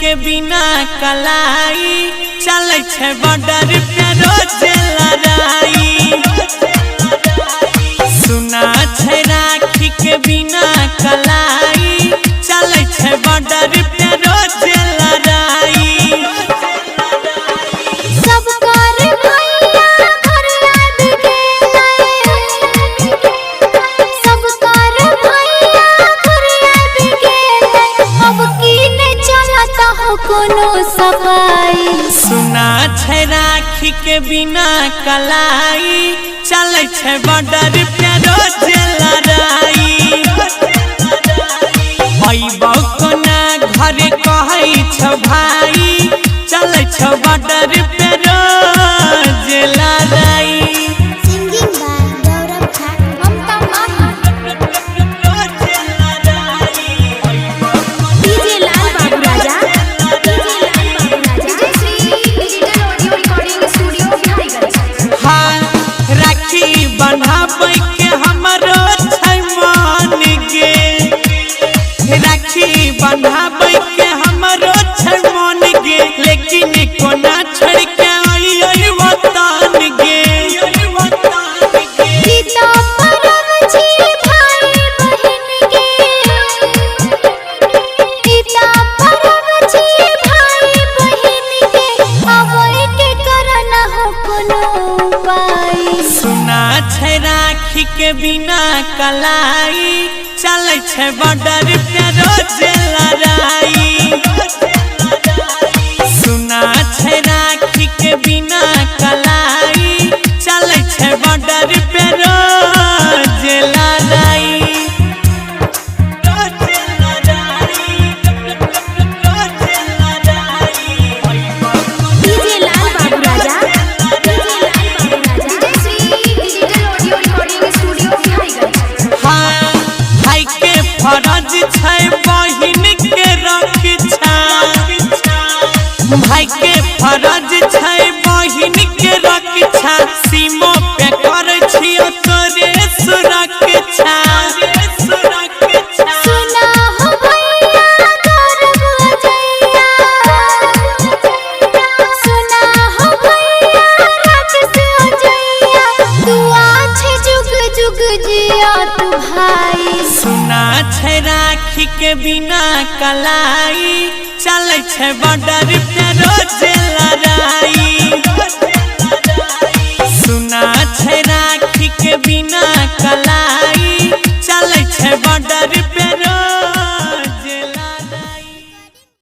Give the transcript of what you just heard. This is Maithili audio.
के बिना कलाई चलै छै बॉर्डर पे रोज लड़ाई। सुना छै राखी के बिना कलाई चलै छै बॉर्डर पे रोज लड़ाई। सब कर भैया घर आबि गेलै, सब कर भैया घर आबि गेलै, अब की नै चलत हो कोनो सफाई। सुना छै राखी के बिना कलाई चलै छै बॉर्डर पे रोज लड़ाई। अइबौ कोना घरे कहै छौ भाई चलै छौ बॉर्डर पे रोज लड़ाई। Singing by Gaurav Thakur, Mamta Mahi. रोज लड़ाई। DJ Lal Babu Raja, DJ Lal Babu Raja. Vijay Shri digital audio recording studio Biharigunj. हाँ राखी बन्हाबै के हमरो छै मन गे, राखी बन्हाबै के हमरो छै मन गे, लेकिन कोना छोड़ के अइयै वतन गे। सीता परब छी भाई बहिन गे, सीता परब छी भाई बहिन गे, अबै के करन हो कोनो उपाय। सुना छै राखी के बिना कलाई चलै छै बॉर्डर पे रोज लड़ाई। सुना छै राखी के बिना कलाई चलै छै बॉर्डर पे रोज लड़ाई। रोज लड़ाई, रोज लड़ाई। DJ Lal Babu Raja, DJ Lal Babu Raja. Vijay Shri digital audio recording studio Biharigunj. हाँ भाई के फरज छै बहिन के रक्षा, भाई के फरज छै बहिन के रक्षा, सीमो पे करै छियौ तोरे सुरक्षा। सुना हो भैया गौरव अजैया, सुना हो भैया राकेश अजैया, दुआ छै जुग जुग जिया तू भाई। सुना छै राखी के बिना कलाई चलै छै बॉर्डर पे रोज लड़ाई।